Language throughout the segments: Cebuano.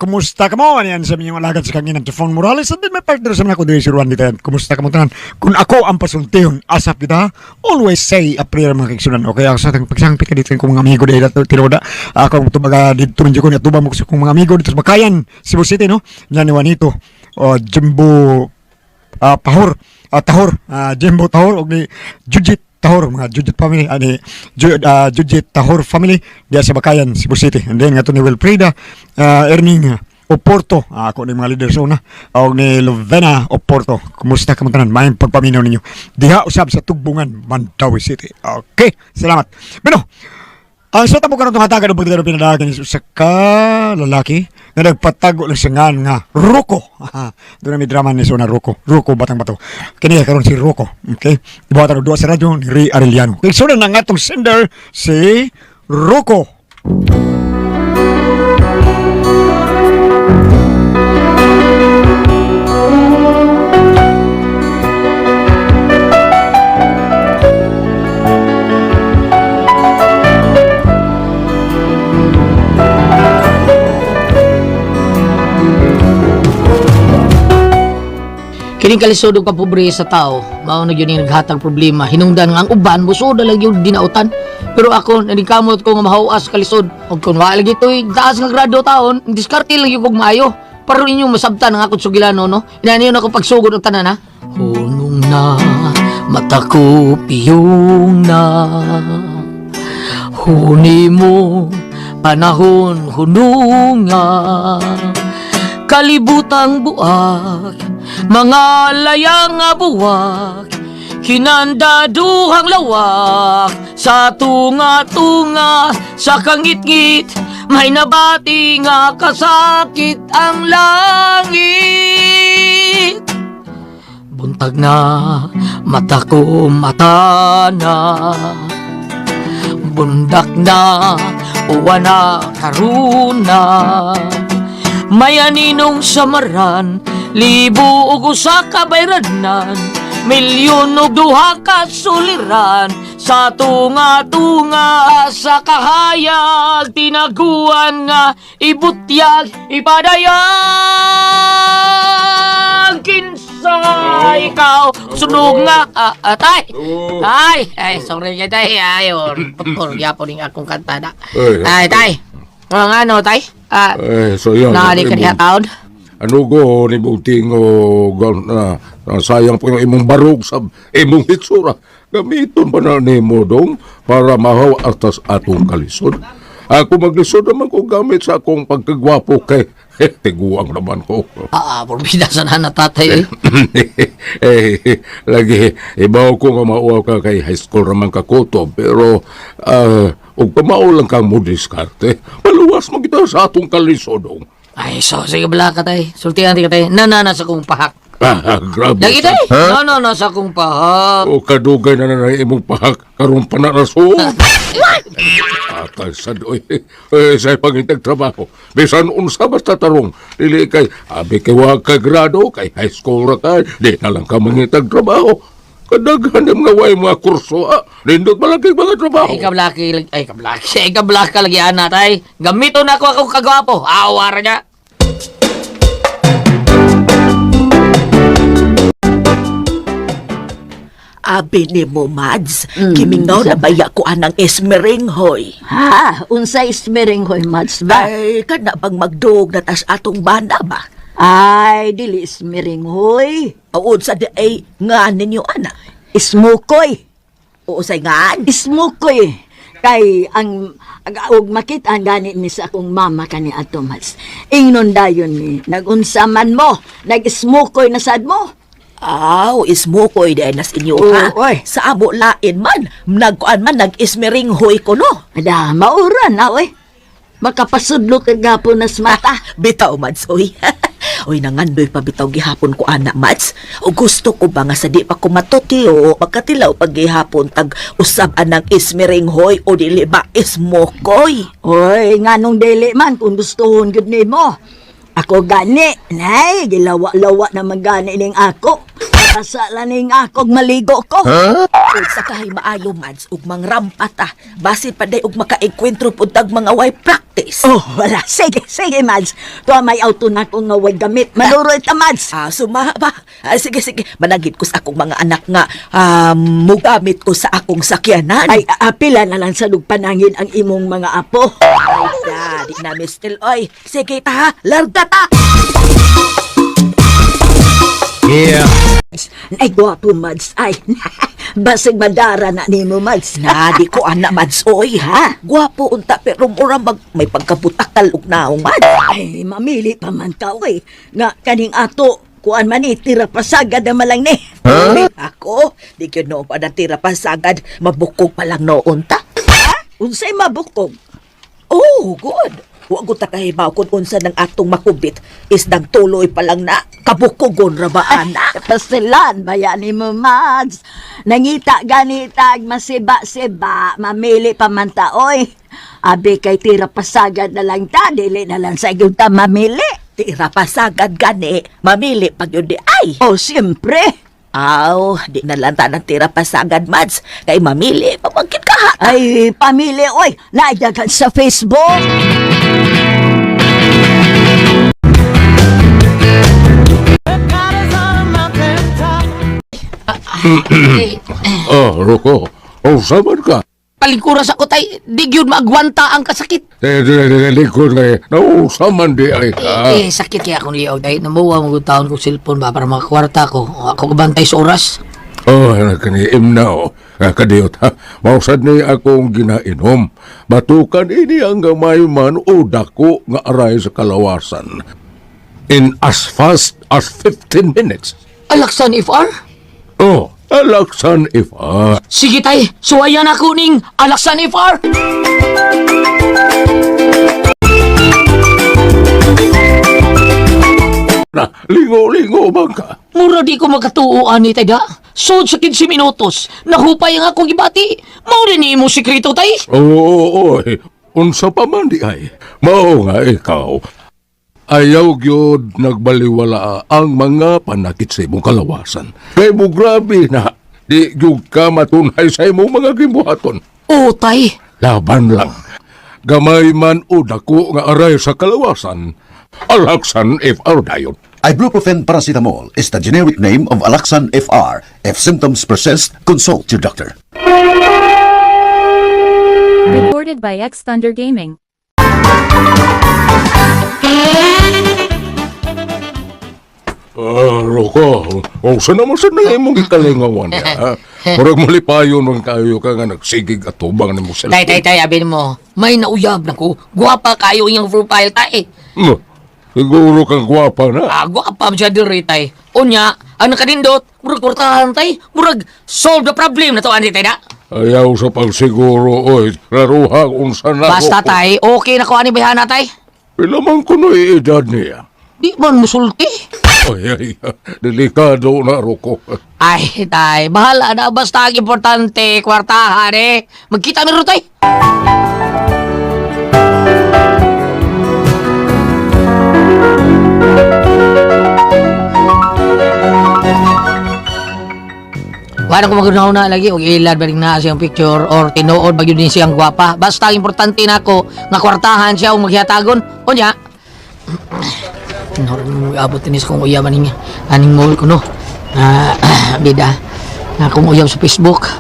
Kumusta ka mo? Yan sa inyong alagad sa kanginan Tufon Morales. And then may partner sa mga ko diri si Ruan dito. Kumusta ka mo tanan? Kung ako ang pasultihon, asap kita, always say a prayer mga kaigsunan. Okay, ako sa atong pagsangpit ka dito kong mga amigo dito tinuda. Ako ang tubaga dito rin ko ni atubang mo sa kong mga amigo dito sa Bakayan, Cebu City, no? Yan ni Juanito, o Jimbo Pahor, Tahor, Jimbo Tahor, og ni Jujit Tahor, mga Jujit family, ani Jujit Tahor family diya sa Bakayan, Cebu City. And then ngadto ni Wilfrida, Erning Oporto, ako ni mga leaders una, og ni Lovena Oporto. Kumusta ka man tanan? Maayong pagpaminaw ninyo. Diha usab sa Tugbungan, Mandaue City. Okay, salamat. Bueno, ang sa tabo karon tong hatagan og pagdalo pinadagan is usa ka lalaki nga nagpatago lang siya nga nga Ruko. Doon na may drama ni Sona Ruko. Ruko batang bato. Kini karon si Ruko. Okay. Ibuhatan og duwa sa radyo ni Ray Arellano. Kay suna na nga atong sender si Ruko. Kining kalisod og kapobre sa tao, mao na gyud ning naghatag problema. Hinungdan nga ang uban musod na lang gyud dinautan. Pero ako naningkamot ko nga mahawas kalisod. Og kun wa lagi toy taas nga grado taon, diskarte lang gyud kog maayo. Para ninyo masabtan ang akong sugilano, no? Inani yun ako pagsugod og tanan, ha? Hunong na, mata ko piyong na. Huni mo, panahon hununga. Kalibutang buak, mga layang nga buwak, kinandaduhang lawak, sa tunga-tunga, sa kangitngit, may nabati nga kasakit ang langit. Buntag na, mata ko mata na, bundak na, uwan na, karuna. May aninong samaran, libo ug usa ka bayranan, milyon og duha ka suliran, sa tunga-tunga sa kahayag, tinaguan nga ibutyag, ipadayag. Kinsa ikaw, sunog nga, tay, tay, ay, sorry kay tay, ayon, putol, gyapon ning akong kanta na. Ay, Ay, tay, ang ano, tay? Eh, so yan. Naali ka niya taon? Ano go ni Buting o na, sayang po yung imong barog sa imong hitsura. Gamiton pa na nimo dong para mahaw atas atong kalisod. Ako maglisod naman ko gamit sa akong pagkagwapo kay tiguang naman ko. Porbida sa na tatay eh. Eh, lagi ibaw ko nga mauaw ka kay high school raman ka kutob pero ug pamao lang kang mo diskarte. Maluwas mo kita sa atong kalisod dong. Ay, so, sige bala ka tay. Sultihan ti ka tay. Nanana sa kong pahak. Grabe. Lagi tay. Nanana sa kong pahak. O kadugay na na imong pahak karon pa na raso. Atay sad oy. Eh sa pangitag trabaho. Bisan unsa basta tarong dili kay abi kay wa ka grado kay high school ra ka di na lang ka mangitag trabaho. Kadaghan ng mga way mga kurso ah. Nindot malaki mga trabaho. Ay, kablaki, ay, kablaki, ay, kablaka lagi ana tay. Gamiton ako akong kagwapo. Awar niya. Abi ni mo, Mads. Kimingaw na baya ko anang esmering, hoy. Ha, unsa ismering hoy Mads ba? Ay, kana bang magdog na tas atong bana ba? Ay, dili ismering hoy. O unsa di ay nga ninyo, ana? Ismukoy. O usay ngaan? Ismukoy. Kay ang og makita ang gani ni sa akong mama kani ato Mads. Ingnon dayon ni nagunsa man mo, nag-ismukoy na sad mo. Aw, ismukoy di ay nas inyo, ha? Oo, oy. Sa amo lain man, nagkuan man, nag-ismering hoy ko, no? Ada, maura na oy. Makapasudlo ka gapon nas mata. Bitaw, Mads, oy. Oy, nangandoy pa bitaw gihapon ko, ana, Mads. O gusto ko ba nga sa di pa ko matutiyo, magkatilaw pag gihapon tag usab anang ismering hoy o dili ba ismukoy? Oy, nganong dili man kung gustuhon gud nimo. Ako gani, nay, gilawa-lawa na man gani ning ako. Basa laning akong maligo ko. Ug sa kahay maayo Mads ug mangrampa ta. Basin pa day og makaengkwentro pud tag mga way practice. Oh, wala. Sige, sige, Mads. Tuwa may auto na ko nga way gamit. Maluroy ta, Mads. Ah, suma ba? Ah, sige, sige. Managid ko sa akong mga anak nga mugamit ko sa akong sakyanan. Ay, apila na lang sa lugpanangin ang imong mga apo. Ay, da, di na still. Oy, sige ta, ha? Larga ta! Ay, gwapo, Mads. Ay, basig madara na nimo, Mads. Na, di ko ana, Mads, oy, ha? Gwapo unta, pero mura mag, may pagkabutakal og naong, Mads. Ay, mamili pa man ka, oy. Nga, kaning ato, kuan man ni, tira pasagad na malang ni. Huh? Ako, di ko noon pa natira pa sagad, mabukog pa lang noon ta. Unsay mabukog. Oh, good. Wa ko ta kahibaw kung unsa ng atong makubit isdang tuloy pa lang na kabukogon ra ba ana. Pasilan, baya ni mo, Mads. Nangita ganitag, masiba-siba, mamili pa man ta, oy. Abi kay tira pasagad na lang ta, dili na lang sa iyong ta mamili. Tira pa sagad gani, mamili pag yun di ay. Oh, siyempre. Aw, di na lang ta ng tira pa sagad, Mads. Kay mamili, pamangkin ka ha. Ay, pamili, oy. Naidagan sa Facebook. Oh, Roko. Oh, saman ka. Palingkuras ako tay, di gyud maagwanta ang kasakit. Eh, likod nga eh. Nausaman di ay ka. Eh, sakit kaya akong liog tay. Namuha mo taon ko cellphone ba para makakwarta ko. Ako kabantay sa oras. Oh, kaniim na oh. Kadiyot ha. Mausad ni akong ginainom. Batukan ini ang gamay man o dako nga aray sa kalawasan. In as fast as 15 minutes. Alaksan FR? Oh, alaksan if ah. Sige tay, suwayan ako ning Alaksan FR. Na, lingo-lingo man ka. Mura di ko makatuo ani tay da. Sud sa 15 minutos, nahupay ang akong gibati. Mao rin ni imo sekreto tay. Oo, oo, oo. Unsa pa man di ay. Mao nga ikaw. Ayaw gyud nagbaliwala ang mga panakit sa imong kalawasan. Kay mo grabe na di gyud ka matunhay sa imong mga gimbuhaton. Oo tay. Laban lang. Gamay man o dako nga aray sa kalawasan. Alaksan FR dayon. Ibuprofen paracetamol is the generic name of Alaxan FR. If symptoms persist, consult your doctor. Recorded by X Thunder Gaming. Ah, Roko, o sa naman sa na imong gikalingawan niya, ha? Murag malipayon man kayo ka nga nagsigig at tubang nimo sa Tay tay tay, abi mo. May nauyab na ko. Guwapa kayo iyang profile tay. Hmm, siguro kang gwapa na. Ah, gwapa man siya diri tay. Unya, ang nakanindot, murag kwartahan tay. Murag solve the problem na to ani tay da. Ayaw sa pagsiguro, oy. Laruha unsa na. Basta Roko. tay, okay na ko ani bayhana tay. Pila man kuno edad niya. Di man musulti. Ay, ay, delikado na, Roko. Ay, tay, bahala na. Basta ang importante, kwartahan eh. Magkita meron tay. Wala ko magunaw na lagi og ilad ba rin na siyang picture or tinuod ba gyud ni siyang gwapa. Basta ang importante nako nga kwartahan siya og maghihatagon. Unya. Noron abot ni sa kong uyab aning aning mall ko no. Ah, bida. Na akong uyab sa Facebook.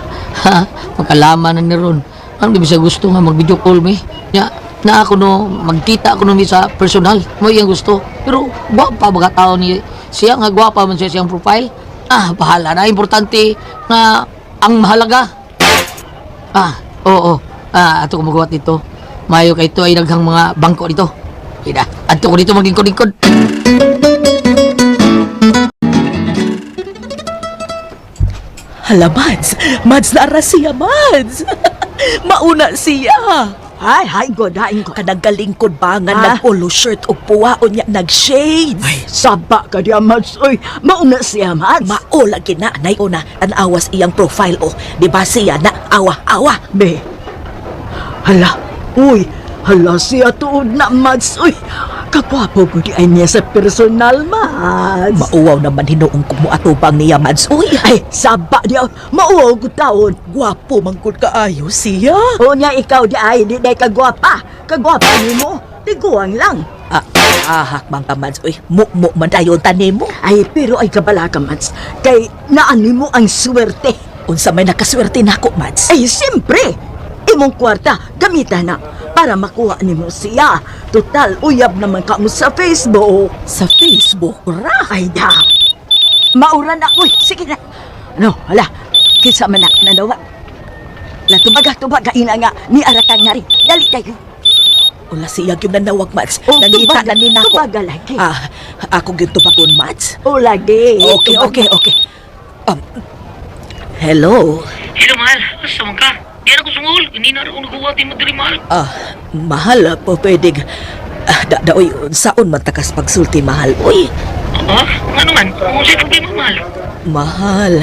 Ha, magkalaman na ni ron. Ano di ba siya gusto nga mag-video call mi? Nya, na ako no magkita ako no mi sa personal. Mo iyang gusto. Pero gwapa ba ka tao ni siya nga gwapa man siya siyang profile. Ah, bahala na. Importante nga ang mahalaga. Ah, oo. Ah, ato ko magawa dito. Mayo kay ito ay daghang mga bangko dito. Ida, ato ko dito maglingkod-lingkod. Hala, Mads. Mads, naara siya, Mads. Mauna siya. Ay, hay, god, hay, god. Kanang galingkod ba nga Ah? nag-polo shirt o puwa o niya nag-shades. Ay, saba ka diya, Mads. Oy, mauna siya, Mads. Mao lagi na, nay una, tanawas iyang profile o. Di ba siya na awa-awa? Be. Hala, uy, hala siya tuod na, Mads. Uy, Kagwapo gud ay niya sa personal, Mads. Mauwaw naman hinuong ko mo atubang niya, Mads. Uy, Ay, saba niya. Mauwaw gud taon. gwapo man gud kaayo siya. O niya ikaw di ay, di day kagwapa. Kagwapa nimo. Tiguang lang. Ah, ahak man ka, Mads. Uy, mukmo man dayon tanim mo. Ay, pero ay kabala ka, Mads. Kay naan mo ang swerte. Unsa may nakaswerte nako, Mads. Ay, siyempre! Imong kwarta, gamitan na para makuha nimo siya. Total, uyab naman ka mo sa Facebook. Sa Facebook ra. Ay da! Maura na! Uy, sige na! Ano, hala, kinsa man na, nanawa. La, tubaga, tubaga, ina nga, ni Aratang nga rin. Dali tayo. Wala siya gyud nanawag, Mads. Oh, Nangita tubaga, na ni nako. tubaga lagi. Ah, ako gyud tubagon, Mads. O lagi. Okay, Tubaga. okay. Hello. Hello, mahal. Asa man ka? Di na ko sungol. Hindi na ako nagawa mo diri, mahal. Ah, mahal po pwedeng ah, da, da, uy, saon man takas pagsulti, mahal. Uy, Ha? Ano man? Kung sa'yo problema, mahal. mahal.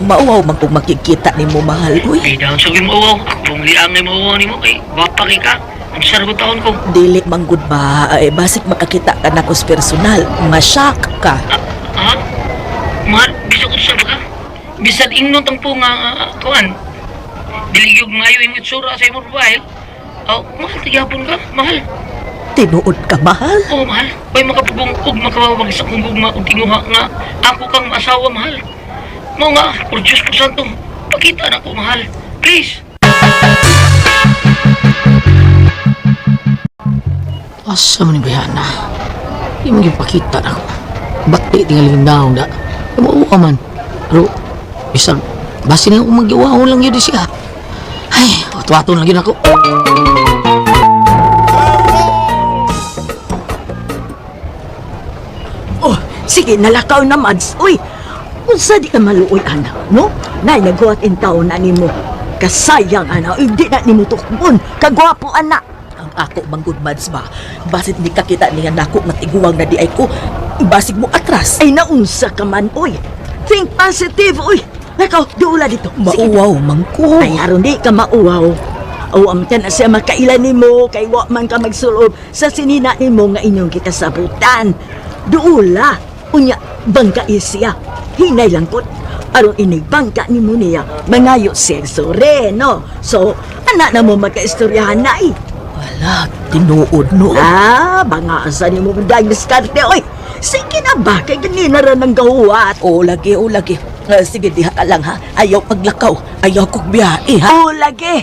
Mauwaw man kung makikita nimo, mahal. Uy, Ay, dahon sa mo uwaw. Ako pong liang ni mauwaw ni mo. Kay, bata kay ka. Ang sarap taon ko. dili man gud ba, eh, basig makakita ka nako sa personal, ma-shock ka. Ha? Mahal, bisa ko sa ka? Bisan ingnon tang po nga, kuan. Dili yung mayo yung itsura sa imong profile. Oh, mahal, tigapon ka. Mahal. Tinuod ka, mahal. Oo, mahal. Way makapugong og makawawag sa kong gugma og tinguha nga ako kang asawa, mahal. Mo nga, por Diyos po santo, pakita na ko, mahal. Please. Asa man ni Brianna? Di mo pakita na ako. Bati tingaling daon da. Mauwa man. Pero, bisag, basin lang kung magiwaon lang yun siya. Ay, tuwato lang yun ako. Oh, sige, nalakaw na, Mads. Uy, unsa di ka maluoy, anak, no? Nay, naghuwat in taon na nimo. Kasayang, anak, hindi na nimo tukbon. Kagwapo, anak. Ang ako man gud, Mads ba. Basit ni kakita niya nako nga tiguang na di ay ko. Basig mo atras. Ay, naunsa ka man, uy. Think positive, uy. Lakaw, duula dito. Sige. Mauwaw man ko. Ay, aron di ka mauwaw. Awam ka na siya makailan nimo kay wa man ka magsulob sa sinina nimo nga inyong gikasabutan. Duula, unya bangka siya. Hinay lang kot. Aron inig bangka nimo niya, mangayo siya sore, no? So, anak na mo magkaistoryahan na eh. Wala, tinuod no. Ah, banga asa nimo dag diskarte oy. Sige na ba kay ganina ra nang gahuwat. O lagi, o lagi. Ah, sige, diha ka lang ha. Ayaw paglakaw. Ayaw kog biyahe ha. O lagi.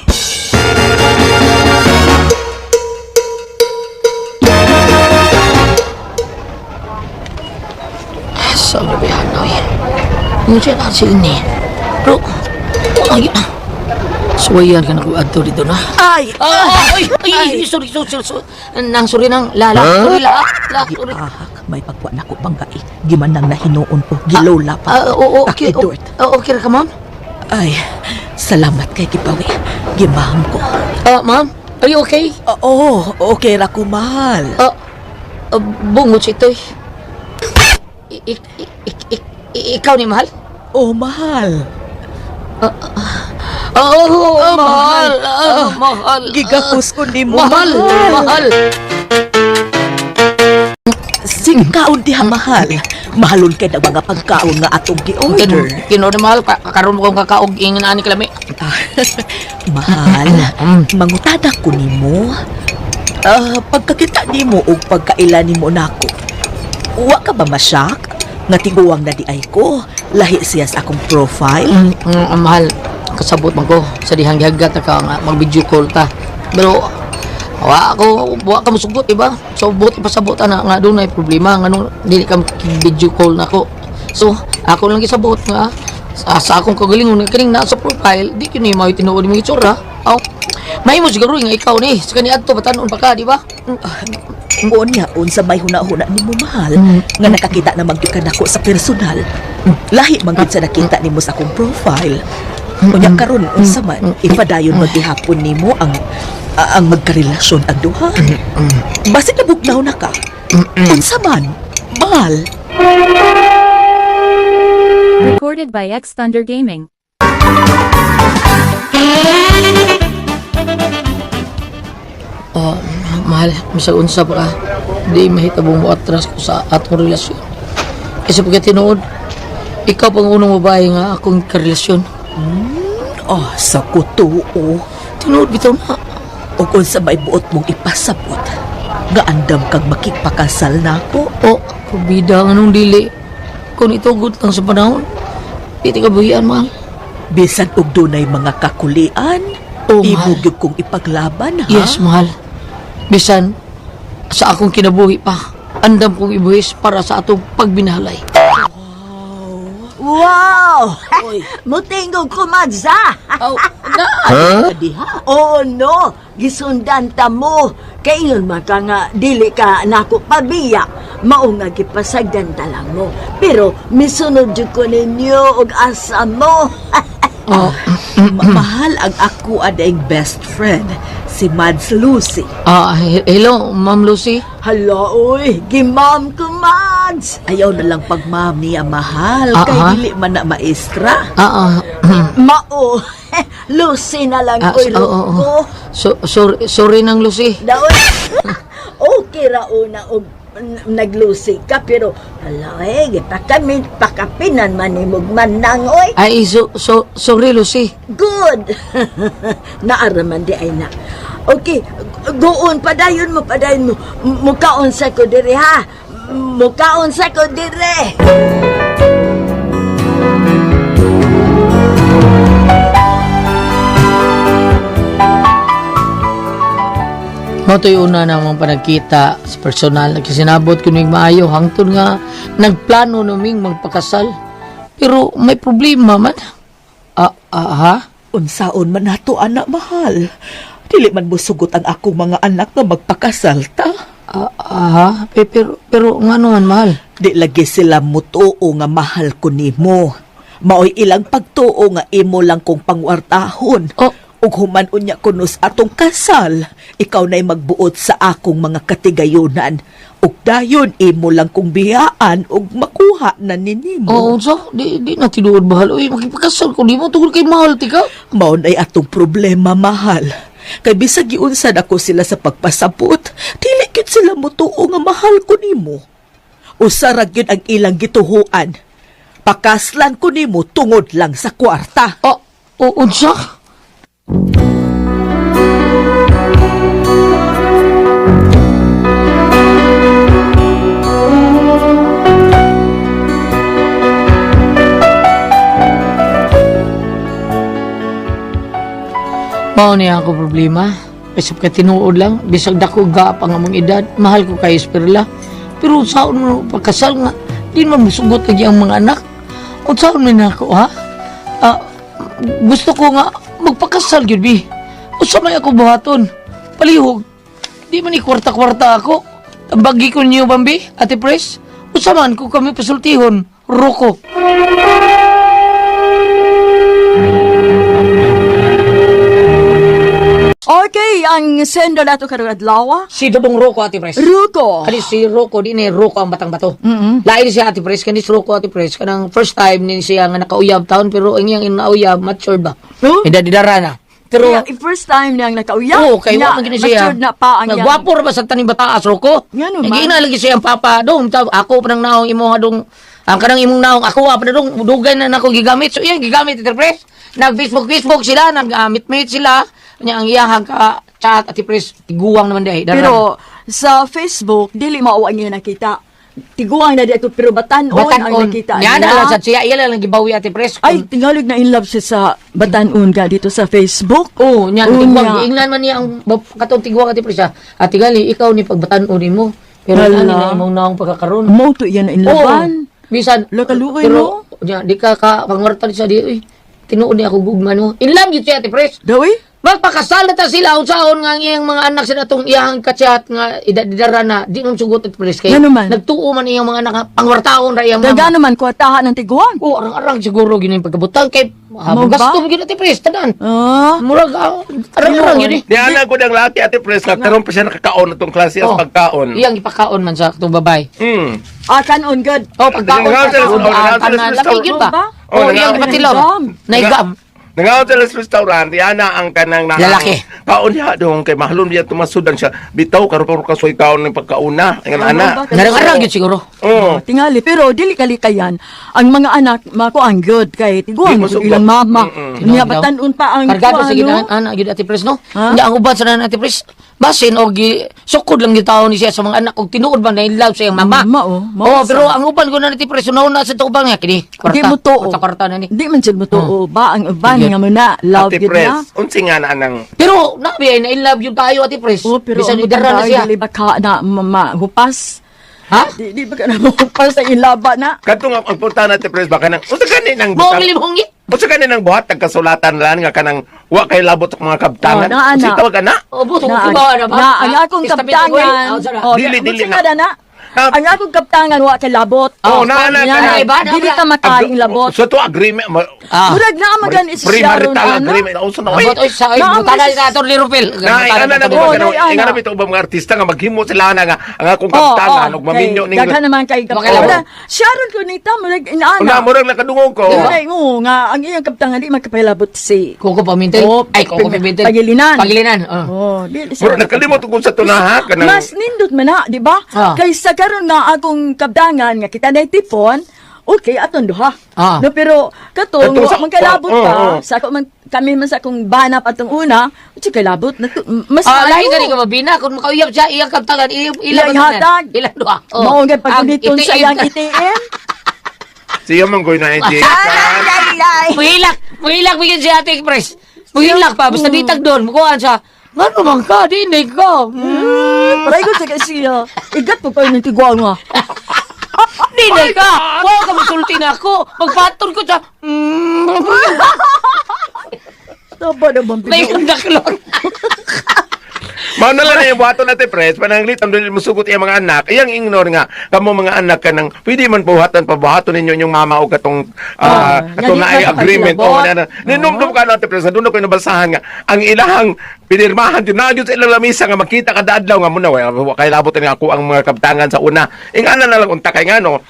Sa Brianna, oy. Yung siya na si ini. Pero, ay, suwayan ka na ko adto dito na. Ay! Ah, ay, ay, ay, sorry, sorry, sorry, sorry. Nang sorry nang lala, sorry la, la, sorry. Ahak, may pagwa na ko bangga eh. Gimanang na hinuon ko. Gilola pa. Ah, oo, okay, Takidort. oh, okay ra ka, ma'am? Ay, salamat kay Kipawi. Gimaham ko. Ah, ma'am, are you okay? Oo, okay ra ko, mahal. Ah, bungot si ito'y. Ikaw ni mahal? Oh, mahal. Oh, mahal, ah, mahal. Gigakos ko ni mo, Mahal, mahal. Singkaon diha, mahal. Mahalon kay ng mga pagkaon nga atong gi-order. Kino ni mahal, kakaroon mo kong kakaog ingin ani kalami. Ah, mahal, mangutada ko nimo. Ah, pagkakita nimo og pagkaila nimo nako. Wa ka ba masyak? Nga tiguang na di ay ko. Lahi siya sa akong profile. Mahal, kasabot man ko sa dihang gihagat na ka nga mag-video call ta. Pero wa ako wa ka mosugot, diba? So buti pasabot ana nga dunay problema nganong dili ka video call nako. So ako lang gisabot nga sa akong kagalingon nga kining naa sa profile di kini mao'y tinuod imong itsura. Aw. Mahimo siguro nga ikaw ni sa kani adto batan-on pa ka, di ba? Unya, unsa may huna-huna nimo mahal nga nakakita na magyud ka nako sa personal. Lahi man gyud sa nakita nimo sa akong profile. Unya karon unsa man ipadayon maghihapon nimo ang ang magkarelasyon ang duha. Basin nabugnaw na ka. Unsa man, mahal. Recorded by X Thunder Gaming. Mahal, bisag unsa pa ka, di mahitabong mo atras ko sa atong relasyon. Kasi pagka tinuod, ikaw pang unang babae nga akong karelasyon. Oh, sa kutuo. Tinuod bitaw na. O kung sa may buot mong ipasabot, nga andam kang makipakasal nako. O, pabida nga nung dili. Kung itugot lang sa panahon, di ti kabuhian, mahal. Bisan og dunay mga kakulian, Oh, imo mahal. gyud kong ipaglaban, ha? Yes, mahal. Bisan, sa akong kinabuhi pa, andam kong ibuhis para sa atong pagbinahalay. Wow! Oy. Mutingog ko, Mads, ha? Oh, na! Huh? Diha. Oo, no. Gisundan ta mo. Kaingon man ka nga, dili ka nako pabiya. Mao nga gipasagdan ta lang mo. Pero misunod jud ko ninyo og asa mo. Oh, Mahal ang ako adaing best friend, si Mads Lucy. Hello, Ma'am Lucy. Hala, oy. Gimam ko, Mads. Ayaw na lang pagmam niya mahal, Ah, kay ah. dili man na maestra. Mao. Lucy na lang, oy, Oo, oo. ko. So, sorry, sorry nang Lucy. Daon. Okay ra una og naglusi ka pero hala eh gipakamin pakapinan man nimog manang oy. Ay, sorry, Lucy. Good. Naaraman di ay na. Okay, go on padayon mo padayon mo. Mukaon sa ko diri ha. Mukaon sa ko diri. Mao to'y una namang panagkita sa personal. Nagkisinabot ko ning maayo hangtod nga nagplano naming magpakasal. Pero may problema man. Ha? Unsaon man nato anak mahal. Dili man musugot ang akong mga anak nga magpakasal ta. Ha? Pero nga naman, mahal. Di lagi sila mutuo nga mahal ko nimo. Maoy ilang pagtuo nga imo lang kong pangwartahon. Oh. Ug human unya kuno sa atong kasal, ikaw na'y magbuot sa akong mga katigayunan. Ug dayon imo lang kong biyaan ug makuha na ninimo. Oo, so, di na tinuod, mahal. Uy, makipakasal ko nimo tungod kay mahal, tika. Mao na'y atong problema, mahal. Kay bisag giunsa nako sila sa pagpasabot, dili gyud sila motuo nga mahal ko nimo. Usa ra gyud ang ilang gituhuan. Pakaslan ko nimo tungod lang sa kwarta. Oh, unsa? Mao niya ako problema. Isip ka tinuod lang, bisag dako ga ang among edad, mahal ko kay Esperla. Pero saon mo pagkasal nga, di man musugot lagi ang mga anak. Unsaon man ako, ha? Gusto ko nga magpakasal gyud bi. Unsa may ako buhaton? Palihog. Di man ni kwarta-kwarta ako. Tambagi ko niyo Bambi, Ate Pres. Unsa man ko kami pasultihon, Roko. Okay, ang sender nato karong adlaw. Si Dodong Roko, Ate Pres. Ruko. Kani si Rocco, di ni Rocco ang batang bato. Lain siya Ate Pres, kani si Rocco Ate Pres, kanang first time ni siya nga nakauyab taon, pero ang iyang inauyab, matured ba? Huh? Edad-edara na. Pero, Yeah, first time niyang nakauyab. oo, kay wa man gini siya. Matured na pa ang iyang. Nagwapo ra ba sa taning bataas, Rocco? Nga naman. Nagina lagi siya ang papa, dong, ako pa nang naong imo nga dong, ang kanang imong naong ako pa na dong, dugay na nako gigamit. So iyang gigamit Ate Pres. Nag Facebook Facebook sila, nag meet sila. Nya ang iyang ka chat Ate Pres, tiguang naman diay. Pero sa Facebook dili mao ang iyang nakita. Tiguang na di ato pero batan-on ang nakita Niya niya. na lang sa siya, iya lang gibawi Ate Pres. Ay, tingalig na in love siya sa batan-on ka dito sa Facebook. Oo, niya, Oo, tiguang. niya. Giingnan man niya ang katong tiguang Ate Pres. Ate gali, ikaw ni pagbatan-on nimo. Pero Wala. ani na imong naong pagkakaroon. Mo to iya na in lovean. Bisan. Lakaluoy, pero, Niya, di ka pangwartan siya di, uy, tinuod niya ako gugma mo. In love yun siya, Ate Pres. Dawi? Magpakasal na ta sila, unsaon nga ang iyang mga anak sa natong iyang kachat nga idadidara na, di nung sugot at Pres. Kay, Ngano man? Nagtuo man iyang mga anak nga, pangwartaon ra iyang mama. Daga naman kwartahan ng tiguang. Oo, arang-arang siguro gini yung pagkabutang kay Mo ba? gasto mo gini Ate Pres, tanan. Murag, arang-arang yun eh. Niana ko ng laki Ate Pres nga karon pa siya nakakaon atong klase as Oh, pagkaon. Iyang ipakaon man sa atong babay. Kanon good. Oh, pagkaon Nangaon sa sila sa- kaon, oh, nangaon sila tanan. sa Lami yun ba? Ba? Oh, iyang nangaon. ipatilaw. Naigam. Naigam. Nangaon sila sa restaurant, yana ang kanang na Lalaki. Kaon niya dong kay mahalon niya tumasudan siya. Bitaw karon karon kasoy kaon ng pagkauna. Ingan Ano ana. ba? Narang-arang yun siguro. Oh. Tingali, pero dili kalikayan ang mga anak mako ang good kay tiguan Di mo masugot. ilang mama. Niya Tinood daw. batanon pa ang Kargado kuan, sige no? na ana gyud Ate Pres, no? Ha? Nya ang uban sa nan Ate Pres, basin og sukod lang gitaw ni siya sa mga anak og tinuod ba na in love sa iyang mama. Mama, oh. Mao Oh, sa- pero ang uban ko na Ate Pres, una sa uban nga kini. Kwarta. Di mo tuo. Kwarta, kwarta na ni. Di man jud mo tuo ba ang uban Sige. nga mo na love Ate gyud Pres, na. unsi nga na anang Pero nabi ay na in love yun tayo Ate Pres. Oh, pero bisan ang idara na uban siya. dili ba ka na mahupas? Ha? Di ba ka na mahupas sa ilaba na? Kadtong ang punta na Ate Pres baka nang unsa gani nang Mo limhongi. Unsa gani nang buhat tag kasulatan lang nga kanang wa kay labot sa mga kabtangan. Oh, naa na. Unsa tawag ana? Oh, buto Na, ko ba na ba? na ang akong Testament kaptangan. ko, eh. Oh, Dili, dili unsa na. nga na? Ang akong kaptangan wa kay labot. Oh, na, na, Nga na. Iba, na, Dili na. ta makaing labot. Sa to agreement Ah. Murag na magan is premarital agreement. Unsa na oy? Abot oy sa oy Naa, butana mas- sa aton ni Rupel. Na, ana na Oh, ba nay, ana. kanang ingana bitaw ba mga artista nga maghimo sila na nga ang akong kaptangan ug maminyo ning Oh, Daghan naman kay Makilabot. kaptangan. Sharon ko nita murag inaana. Una murag nakadungog ko. Diba mo nga ang iyang kaptangan di magkapalabot si Koko Pamintel. Oh, Ay, Koko Pimentel. Pagilinan. Pagilinan. Oh. Oh, di siya Murag nakalimot ko sa tunaha kanang Mas nindot man na, di ba? Ah. Kaysa karon nga akong kabdangan nga kita na tipon, okay aton duha. Ah. No, pero katong Katong wa sa- man kalabot oh, pa, oh, oh. sa ako man kami man sa akong bana patong una, uy kalabot na to, mas Ah, lahi maayo. gani ka mabina kung makauyab siya iyang kaptangan iyang Iyang ilang hatag. Ilang duha. Oh. Mao nga Ang paguniton sa ATM. iyang ATM. Siya man goy na eh, Ay, ay, ay. Muhilak, muhilak bigyan si Ate Express. Muhilak pa basta ditag doon, mukuan siya. Ngano man ka, dinig ko. Paray ko sa siya. Igat po kayo ng tiguan nga. Dinig ka. Wa ka musulti na ako. Magpatol ko siya. Taba na bang May daklon. Mao na lang na yung buhaton natin, Pres. Pananglit, ang dili musugot iyang mga anak. Iyang ignore nga, kamo mga anak ka ng, pwede man buhatan, pabuhaton ninyo inyong mama o katong, katong nga naay di ka agreement. O, makakilabot. na, ninumdum ka natin, Pres. Doon ako nabasahan nga, ang ilahang pinirmahan, yun na yun sa ilang lamisa nga makita kada adlaw nga muna, wa kay labot nga ako ang mga kabtangan sa una. Ingana na lang unta kay ngano,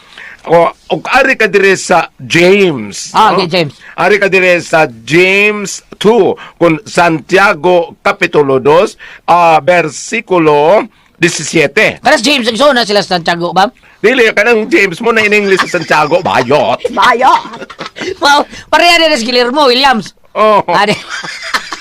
o, og ari ka dire sa James. Ah, no? okay, James. Ari ka dire sa James 2 kun Santiago kapitulo 2 versikulo 17. Karas James nagsuon na sila sa Santiago, ba? Dili kanang James mo na in English sa Santiago bayot. Bayo. Wow, pareha din si Guillermo Williams. Oh. Ade.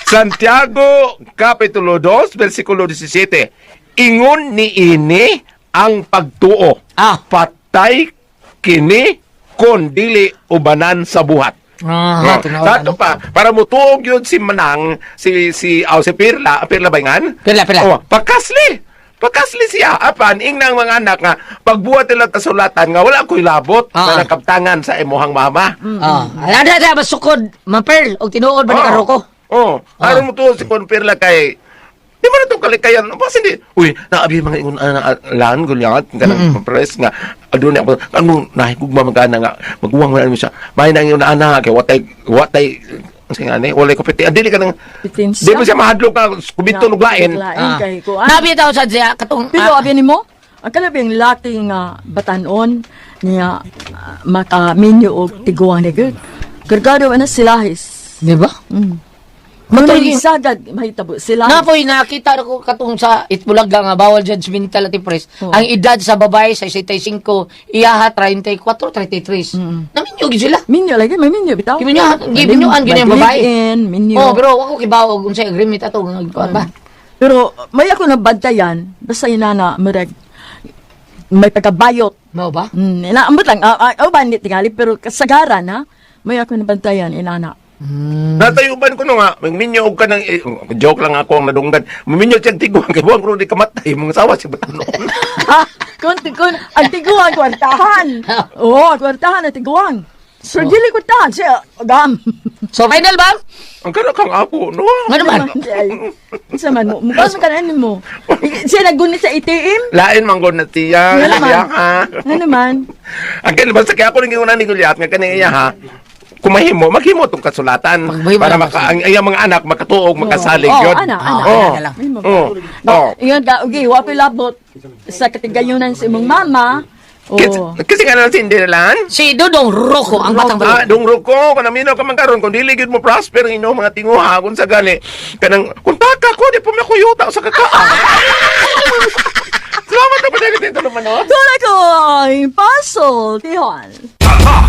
Santiago kapitulo 2 versikulo 17. Ingon ni ini ang pagtuo. Ah. Patay kini kon dili ubanan sa buhat. Ah, Oh, tinuod, Tato ano? pa, para mutuog yun si Manang, si si aw si Pirla, Pirla ba ngan? Pirla, Pirla. Oh, pakasli. Pakasli siya. Apan ingnang mga anak nga pagbuhat nila kasulatan nga wala ko'y labot Ah. na nakabtangan sa imuhang mama. Ah, ala na na masukod, ma-pearl og tinuod ba ni Karoko? Oh, Ah. aron mo tuod si Kon Pirla kay di mo na itong kalikayan. Basta hindi. Uy, naabi mga ingon lan gulyat kanang press nga adunay ako anong nahigugma magana nga maguwang man siya. May nang ingon ana kay watay watay ang nga ni walay kupiti. Dili ka nang Pitensya. Di mo siya mahadlok nga kubito og lain. Lain kay kuan. Nabi taw sa siya katong Pero abi nimo, ang kalabing laki nga batanon niya makaminyo og tiguang ni gud. Kargado na silahis. Di ba? Mm. Matulog Matulog sagad mahitabo sila. Napoy nakita ko katong sa Itbulaga nga bawal judgmental at press. Oo. Ang edad sa babae sa 65, iyaha 34, 33. Naminyo gyud sila. Minyo lagi may minyo bitaw. Giminyo, giminyuan gyud ang babae. In, minyo. Oh, pero ako kibaw og unsay agreement ato nga gikuan ba. Pero may ako nabantayan basta inana murag may pagkabayot. Mao ba? Inaambot lang. Ah, bandit tingali pero kasagaran ha. May ako nabantayan inana. Natayuban ko no nga, magminyo og kanang eh, joke lang ako ang nadunggan. Maminyo siyang tiguang kay buang ro di kamatay mga sawa si batanon. Ah, kun ang tiguang kwartahan. Oo, kwartahan ang tiguang. Sir, dili kwartahan siya. Gam. So final ba? Ang kana kang apo no. Ngano man? Sa man mo, mukha sa kanan mo. Siya naggunit sa ATM. Lain man gud na tiya. Nga naman. Iya, ha. Nga naman. Ang kani basta kaya ako ning giuna ni Goliath nga kani iya ha. Kumahimo, maghimo tong kasulatan Maghimo para lang maka, ang iyang mga anak makatuog, makasalig Oo, yun. ana, ana. Oh. Ana lang. Mahimo. Oh. Oh. Ingon ka, okay, wa labot sa katigayunan sa imong mama, Oo. Kasi nga na Cinderella? Si Dodong Rocco ang batang Ah, balon. dong ruko, kanang minaw ka man karon kung dili gyud mo prosper ang inyong mga tinguha kung sa gali. Kanang kung taka ko di pa makuyuta sa kakaa. Salamat na pa dito naman, no? Doon ako ay pasultihan. Tatak!